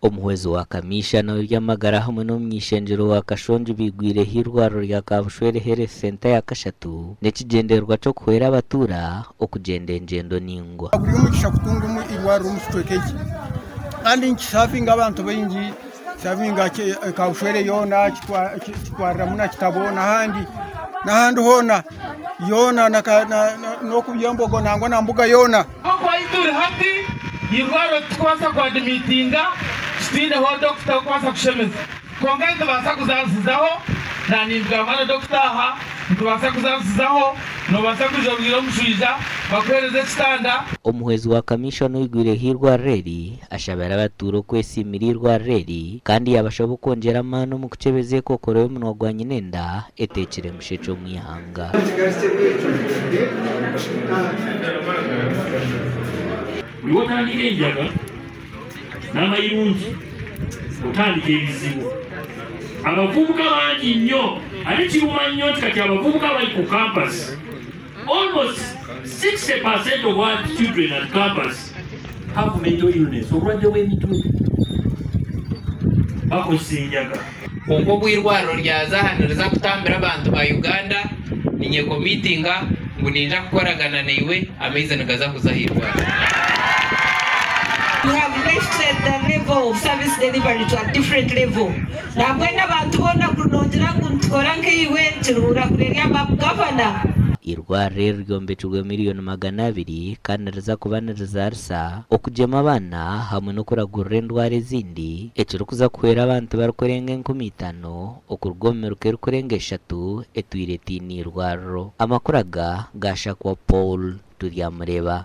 Omuhwezi wa Kamiishana w'eby'amagara hamwe n'omuny'ishengyero wa Kashongi baigwireho eirwariro rya Kabushwere Health Centre yakashatu n'ekigyendererwa ky'okuhwera abatuura okugyenda engyendo ningwa. Guri omugisha kutunga eirwariro omu kicweka eki kandi nikisavinga abantu baingi, kisavinga Kabushwere yoona kitwariramu na Kitabo n'ahandi n'ahandi hoona yoona n'okubiha Embogo nangwa na Mbuga yoona. Nk'oku ahu turi hati, eirwariro titurikubaasa kuadimitinga tutaineho dokita orikubaasa kushemeza. Kwonka nitubaasa kuzaansizaho, naanindugamba na dokita aha, nitubaasa kuzaansizaho, noobaasa kwija orwaire omushwija bakuheereze ekitanda. Omuhwezi wa Kamiishona oigwireho eirwariro eri ashabire abatuura okwesiimira eirwariro eri kandi yaabashaba okwongyera amaani omu kukyebeza ekookoro y'omunwa gwa nyinenda eteekire mushekye omu ihanga. Buri w'otandika enjaga n'amayirungi otandika ebizibu. Abavubuka bangi nnyo ate kiruma nnyo nti kati abavubuka abari ku campus almost 60 percent of our children at campus have mental illness, obulwadde bw'emitwe, bakozesa enjaga. Kwonka obu eirwariro ryaza aha niriza kutambira abantu ba Uganda, ninye komitinga ngu ninja kukoragana naiwe amaizi nigaza kuza aha irwariro. We have lifted the level of service delivery to a different level. Nambwenu abantu boona kuri nogira ngu nitukora nkaiwe kiruhura kureebya aba Gavana. Eirwariro eri ryombekirwe miriyoni 200 kandi niriza kuba nirizaarisa, okugyema abaana hamwe n'okuragurira endwara ezindi, ekirikuza kuhwera abantu barikurenga 5000 okuruga omu miruka erikurenga eshatu etwire etaine irwariro. Amakuru aga gaashakwa Paul Turyamureeba.